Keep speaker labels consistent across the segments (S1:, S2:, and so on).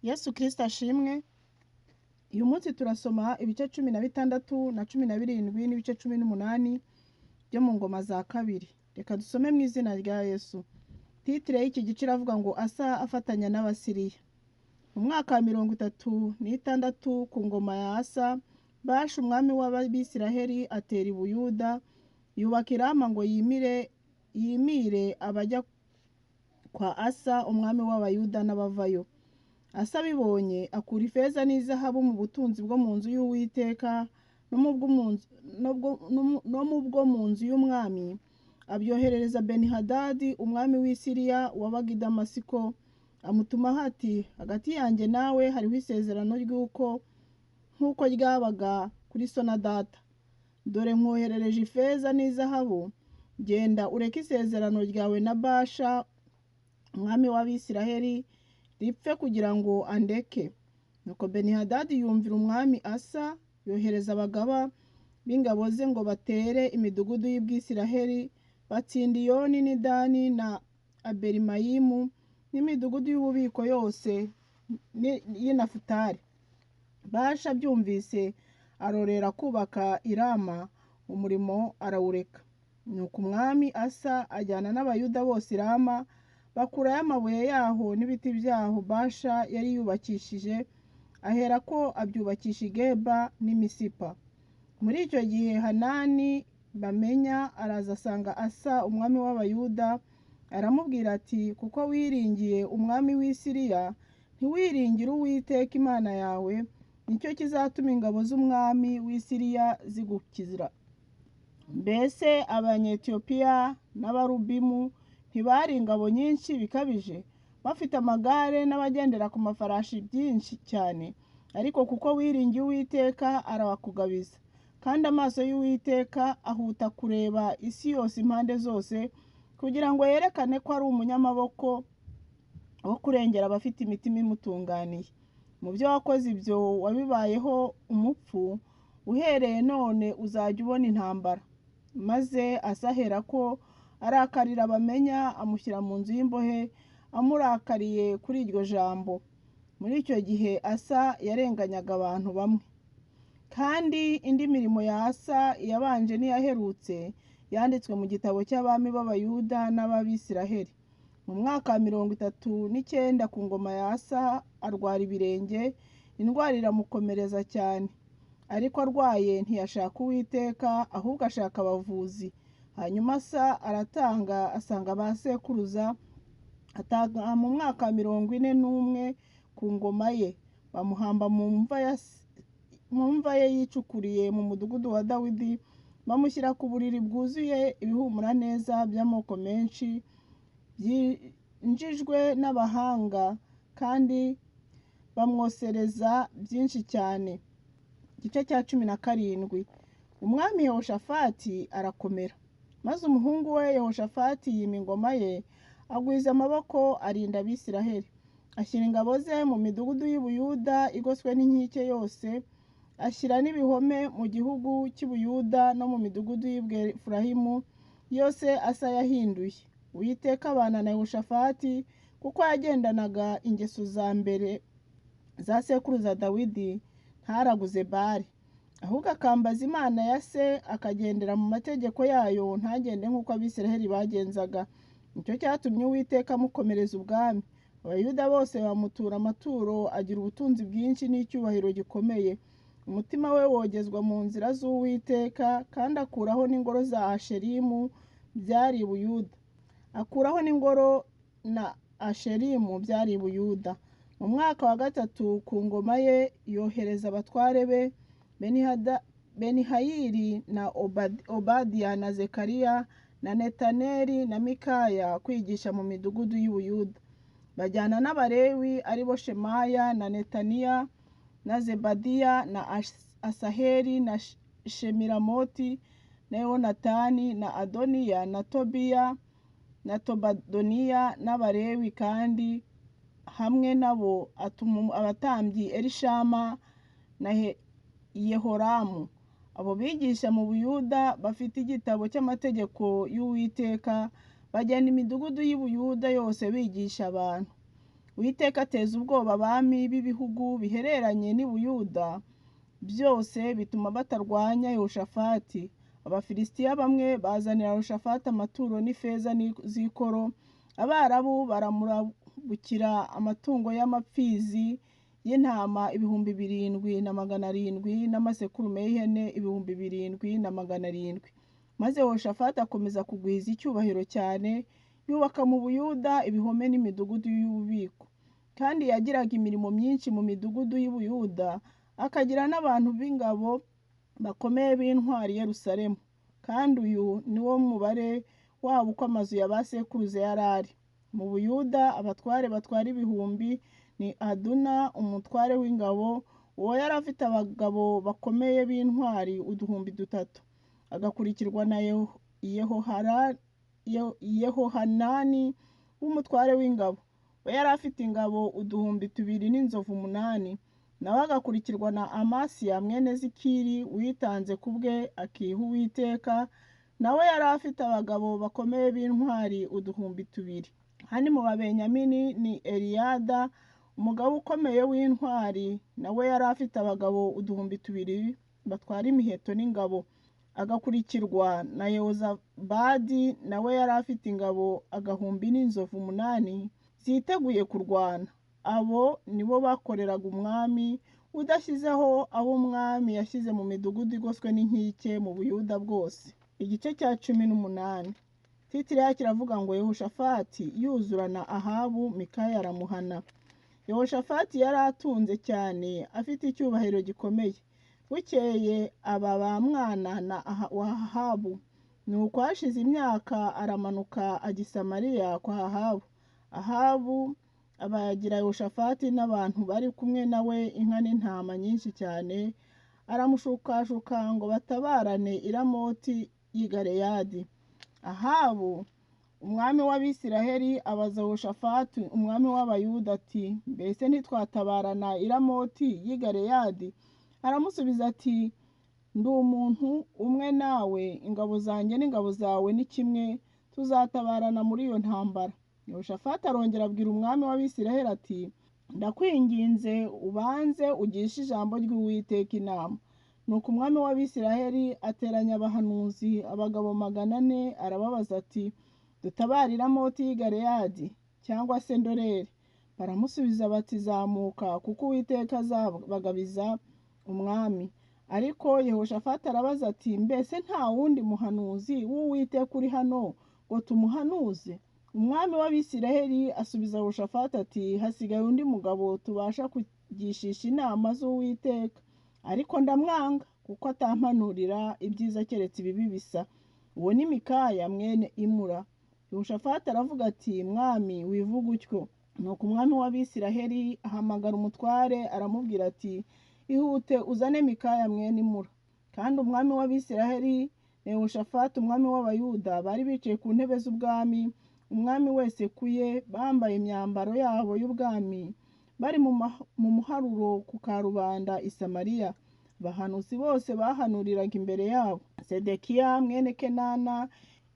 S1: Yesu Kristo ashimwe. Uyu munsi turasoma ibice 16 na 17 n'ibice 18 byo mu Ngoma za Kabiri. Reka dusome mu izina rya Yesu. Titire y'iki gice iravuga ngo Asa afatanya n'Abasiriya. Mu mwaka wa 36 ku ngoma ya Asa, Basha umwami w'Abisiraheli atera i Buyuda, yubaka i Rama ngo yimire abajya kwa Asa umwami w'Abayuda n'abavayo. Asa abibonye akura ifeza n'izahabu mu butunzi bwo mu nzu y'Uwiteka no mu bwo mu nzu y'umwami, abyoherereza Benihadadi umwami w'i Siriya wabaga i Damasiko, amutumaho ati: hagati yanjye nawe hariho isezerano ry'uko nk'uko ryabaga kuri so na data. Dore nkoherereje ifeza n'izahabu, genda ureke isezerano ryawe na Basha umwami w'Abisiraheli ripfe kugira ngo andeke. Nuko Benihadadi yumvira umwami Asa, yohereza abagaba b'ingabo ze ngo batere imidugudu y'Ubwisiraheli, batsinda Iyoni n'i Dani na Abelimayimu n'imidugudu y'ububiko yose y'i Nafutali. Basha abyumvise arorera kubaka i Rama, umurimo arawureka. Nuko umwami Asa ajyana n'Abayuda bose i Rama, bakurayo amabuye yaho n'ibiti byaho Basha yari yubakishije, aherako abyubakisha i Geba n'i Misipa. Muri icyo gihe Hanani bamenya araza asanga Asa umwami w'Abayuda, aramubwira ati: kuko wiringiye umwami w'i Siriya, ntiwiringire Uwiteka Imana yawe, nicyo kizatuma ingabo z'umwami w'i Siriya zigukizira. Mbese Abanyetiyopiya n'Abarubimu ntibari ingabo nyinshi bikabije, bafite amagare n'abagendera ku mafarashi byinshi cyane? Ariko kuko wiringiye Uwiteka arabakugabiza. Kandi amaso y'Uwiteka ahuta kureba isi yose impande zose, kugira ngo yerekane ko ari umunyamaboko wo kurengera abafite imitima imutunganiye. Mu byo wakoze ibyo wabibayeho umupfu, uhereye none uzajya ubona intambara. Maze Asa aherako arakarira bamenya, amushyira mu nzu y'imbohe, amurakariye kuri iryo jambo. Muri icyo gihe Asa yarenganyaga abantu bamwe. Kandi indi mirimo ya Asa iyabanje n'iyaherutse yanditswe mu gitabo cy'abami b'Abayuda n'ab'Abisiraheli. Mu mwaka wa 39 ku ngoma ya Asa arwara ibirenge, indwara iramukomereza cyane. Ariko arwaye ntiyashaka Uwiteka, ahubwo ashaka abavuzi. Hanyuma Asa aratanga asanga ba sekuruza, atanga mu mwaka wa 41 ku ngoma ye, bamuhamba mu mva ye yicukuriye mu mudugudu wa Dawidi, bamushyira ku buriri bwuzuye ibihumura neza by'amoko menshi byinjijwe n'abahanga, kandi bamwosereza byinshi cyane. Igice cya 17. Umwami Yehoshafati arakomera, maze umuhungu we Yehoshafati yima ingoma ye, agwiza amaboko arinda Abisiraheli, ashyira ingabo ze mu midugudu y'i Buyuda igoswe n'inkike yose, ashyira n'ibihome mu gihugu cy'i Buyuda no mu midugudu y'i Efurayimu yose Asa yahinduye. Uwiteka abana na Yehoshafati kuko yagendanaga ingeso za mbere za sekuruza Dawidi, ntaraguze Bali, ahubwo akambaza Imana ya se, akagendera mu mategeko yayo, ntagende nk'uko Abisiraheli bagenzaga. Nicyo cyatumye Uwiteka amukomereza ubwami. Abayuda bose bamutura amaturo, agira ubutunzi bwinshi n'icyubahiro gikomeye. Umutima we wogezwa mu nzira z'Uwiteka, kandi akuraho n'ingoro za Asherimu byari i Buyuda. Akuraho n'ingoro na Asherimu byari i Buyuda. Mu mwaka wa 3 ku ngoma ye yohereza abatware be Benihayili na Obadiya na Zekariya na Netaneli na Mikaya kwigisha mu midugudu y'i Buyuda. Bajyana n'Abalewi aribo Shemaya na Netaniya na Zebadiya na Asaheli na Shemiramoti na Yonatani na Adoniya na Tobiya na Tobadoniya n'Abalewi, kandi hamwe nabo atuma abatambyi Elishama na Yehoramu. Abo bigisha mu Buyuda bafite igitabo cy'amategeko y'Uwiteka, bagenda imidugudu y'i Buyuda yose bigisha abantu. Uwiteka ateza ubwoba abami b'ibihugu bihereranye n'i Buyuda byose, bituma batarwanya Yehoshafati. Abafilisitiya bamwe bazanira Yehoshafati amaturo n'ifeza z'ikoro, Abarabu baramurabukira amatungo y'amapfizi y'intama 7,700 n'amasekurume y'ihene 7,700. Maze Yehoshafati akomeza kugwiza icyubahiro cyane, yubaka mu Buyuda ibihome n'imidugudu y'ububiko. Kandi yagiraga imirimo myinshi mu midugudu y'i Buyuda, akagira n'abantu b'ingabo bakomeye b'intwari i Yerusalemu. Kandi uyu ni wo mubare wabo uko amazu ya ba sekuruza yari ari. Mu Buyuda abatware batwara ibihumbi ni Aduna umutware w'ingabo, uwo yari afite abagabo bakomeye b'intwari 3,000, agakurikirwa na Yehohanani w'umutware w'ingabo, we yari afite ingabo 2,000 n'inzovu 8, nawe agakurikirwa na Amasiya mwene Zikiri witanze ku bwe akiha Uwiteka, nawe yari afite abagabo bakomeye b'intwari 2,000. Hano mu Babenyamini ni Eliyada umugabo ukomeye w'intwari, nawe yari afite abagabo 2,000 batwara imiheto n'ingabo, agakurikirwa na Yehozabadi, nawe yari afite ingabo 1,000 n'inzovu 8 ziteguye kurwana. Abo nibo bakoreraga umwami, udashyizeho abo umwami yashyize mu midugudu igoswe n'inkike mu Buyuda bwose. Igice cya 18. Titire yacyo iravuga ngo Yehoshafati yuzurana Ahabu, Mikaya aramuhana. Yehoshafati yari atunze cyane, afite icyubahiro gikomeye. Bukeye aba ba mwana na wa Ahabu. Nuko hashize imyaka aramanuka ajya i Samariya kwa Ahabu. Ahabu abagira Yehoshafati n'abantu bari kumwe nawe inka n'intama nyinshi cyane, aramushukashuka ngo batabarane i Ramoti y'i Galeyadi. Ahabu umwami w'Abisiraheli abaza Yehoshafati umwami w'Abayuda ati, mbese ntitwatabarana i Ramoti y'i Galeyadi? Aramusubiza ati, ndi umuntu umwe nawe, ingabo zanjye n'ingabo zawe ni kimwe, tuzatabarana muri iyo ntambara. Yehoshafati arongera abwira umwami w'Abisiraheli ati, ndakwinginze ubanze ugishe ijambo ry'Uwiteka inama. Nuko umwami w'Abisiraheli ateranya abahanuzi abagabo 400, arababaza ati, dutabare i Ramoti y'i Galeyadi cyangwa se ndorere? Baramusubiza bati, zamuka kuko Uwiteka azabagabiza umwami. Ariko Yehoshafati arabaza ati, mbese nta wundi muhanuzi w'Uwiteka uri hano ngo tumuhanuze? Umwami w'Abisiraheli asubiza Yehoshafati ati, hasigaye undi mugabo tubasha kugishisha inama z'Uwiteka, ariko ndamwanga kuko atampanurira ibyiza keretse ibibi bisa. Uwo ni Mikaya mwene Imura. Yehoshafati aravuga ati, mwami wivuga utyo. Nuko umwami w'Abisiraheli ahamagara umutware aramubwira ati, ihute uzane Mikaya mwene Imura. Kandi umwami w'Abisiraheli na Yehoshafati umwami w'Abayuda bari bicaye ku ntebe z'ubwami, umwami wese kuye, bambaye imyambaro yabo y'ubwami, bari mu muharuro ku karubanda i Samariya. Abahanuzi bose bahanuriraga imbere yabo. Sedekiya mwene Kenana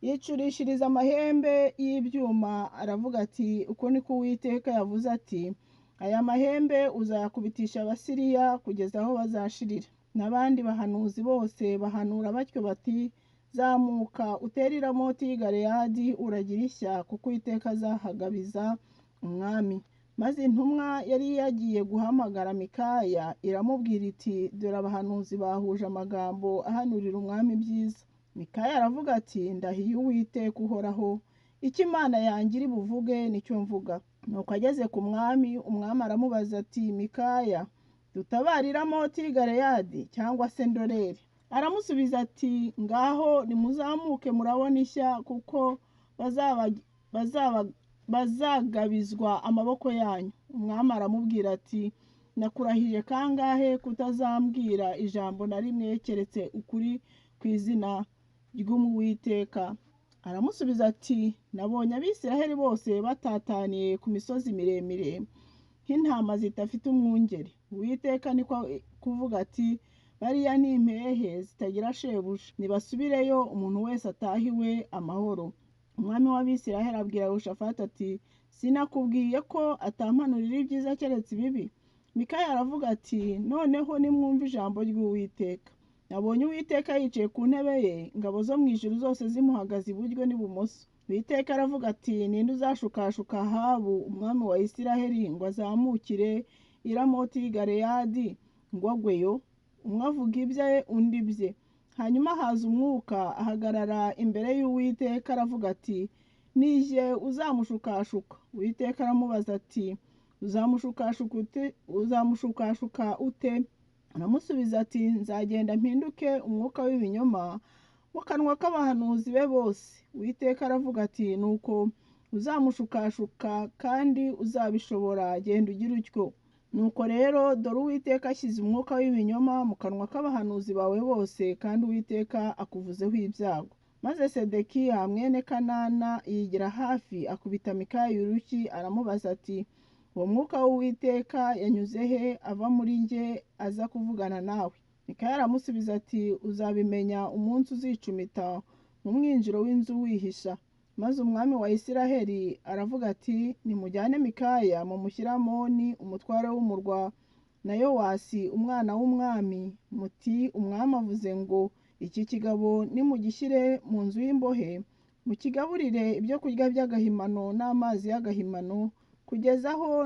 S1: yicurishiriza amahembe y'ibyuma, aravuga ati, uko niko Uwiteka yavuze ati, aya mahembe uzayakubitisha Abasiriya kugeza aho bazashirira. N'abandi bahanuzi bose bahanura batyo bati, zamuka utere i Ramoti y'i Galeyadi uragira ishya, kuko Uwiteka azahagabiza umwami. Maze intumwa yari yagiye guhamagara Mikaya iramubwira iti, dore abahanuzi bahuje amagambo ahanurira umwami ibyiza. Mikaya aravuga ati, ndahiye Uwiteka uhoraho, icyo Imana yanjye iri buvuge nicyo mvuga. Nuko ageze ku mwami, umwami aramubaza ati, Mikaya, dutabare i Ramoti y'i Galeyadi cyangwa se ndorere? Aramusubiza ati, ngaho nimuzamuke murabona ishya, kuko bazagabizwa amaboko yanyu. Umwami aramubwira ati, nakurahije kangahe kutazambwira ijambo na rimwe keretse ukuri ku izina ry'Uwiteka? Aramusubiza ati, nabonye Abisiraheli bose batataniye ku misozi miremire nk'intama zidafite umwungeri. Uwiteka niko kuvuga ati, bariya ni impehe zitagira shebuja, nibasubireyo umuntu wese atahe iwe amahoro. Umwami w'Abisiraheli abwira Yehoshafati ati, Sinakubwiye ko atampanurira ibyiza keretse ibibi? Mikaya aravuga ati, noneho nimwumve ijambo ry'Uwiteka. Nabonye Uwiteka yicaye ku ntebe ye, ingabo zo mu ijuru zose zimuhagaze iburyo n'ibumoso. Uwiteka aravuga ati, ninde uzashukashuka Ahabu umwami wa Isiraheli ngo azamukire i Ramoti y'i Galeyadi ngo agweyo? Umwe avuga ibye, undi ibye. Hanyuma haza umwuka ahagarara imbere y'Uwiteka aravuga ati, ni jye uzamushukashuka. Uwiteka aramubaza ati, uzamushukashuka ute? Aramusubiza ati, nzagenda mpinduke umwuka w'ibinyoma mu kanwa k'abahanuzi be bose. Uwiteka aravuga ati, nuko uzamushukashuka kandi uzabishobora, genda ugira utyo. Nuko rero dore Uwiteka ashyize umwuka w'ibinyoma mu kanwa k'abahanuzi bawe bose, kandi Uwiteka akuvuzeho ibyago. Maze Sedekiya mwene Kanana yigira hafi akubita Mikaya urushyi, aramubaza ati, uwo mwuka w'Uwiteka yanyuze he ava muri njye aza kuvugana nawe? Mikaya aramusubiza ati, uzabimenya umunsi uzicumita mu mwinjiro w'inzu wihisha. Maze umwami wa Isiraheli aravuga ati, nimujyane Mikaya mumushyire Amoni umutware w'umurwa na Yowasi umwana w'umwami, muti umwami avuze ngo iki kigabo nimugishyire mu nzu y'imbohe, mukigaburire ibyo kurya by'agahimano n'amazi y'agahimano, kugeza aho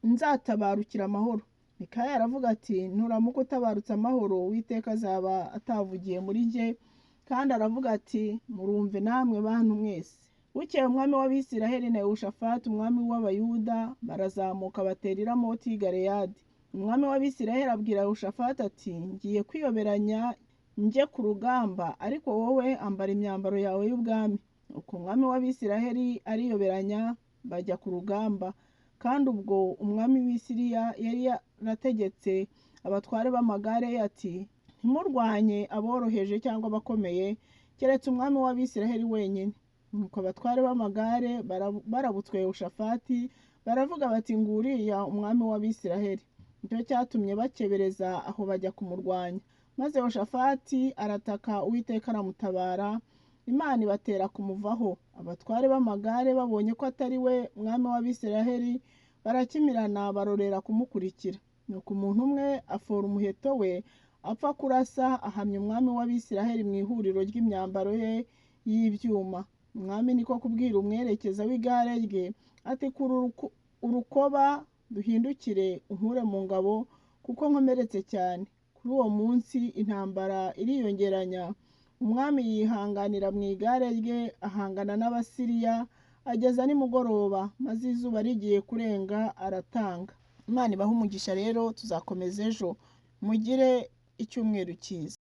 S1: nzatabarukira amahoro. Mikaya aravuga ati, nuramuka utabarutse amahoro, Uwiteka azaba atavugiye muri jye. Kandi aravuga ati, murumve namwe bantu mwese. Bukeye umwami w'Abisiraheli na Yehoshafati umwami w'Abayuda barazamuka batera i Ramoti y'i Galeyadi. Umwami w'Abisiraheli abwira Yehoshafati ati, ngiye kwiyoberanya njye ku rugamba, ariko wowe ambara imyambaro yawe y'ubwami. Nuko umwami w'Abisiraheli ariyoberanya bajya ku rugamba. Kandi ubwo umwami w'i Siriya yari yarategetse abatware b'amagare ye ati, ntimurwanye aboroheje cyangwa abakomeye, keretse umwami w'Abisiraheli wenyine. Nuko abatware b'amagare barabutswe Yehoshafati baravuga bati, nguriya umwami w'Abisiraheli. Nicyo cyatumye bakebereza aho bajya kumurwanya. Maze Yehoshafati arataka, Uwiteka aramutabara, Imana ibatera kumuvaho. Abatware b'amagare babonye ko atari we mwami w'Abisiraheli, barakimirana barorera kumukurikira. Nuko umuntu umwe afora umuheto we apfa kurasa, ahamya umwami w'Abisiraheli mu ihuriro ry'imyambaro ye y'ibyuma. Umwami niko kubwira umwerekeza w'igare rye ati, kura urukoba duhindukire unkure mu ngabo, kuko nkomeretse cyane. Kuri uwo munsi intambara iriyongeranya, umwami yihanganira mu igare rye ahangana n'Abasiriya ageza nimugoroba, maze izuba rigiye kurenga aratanga. Imana ibahe umugisha. Rero tuzakomeza ejo, mugire icyumweru cyiza.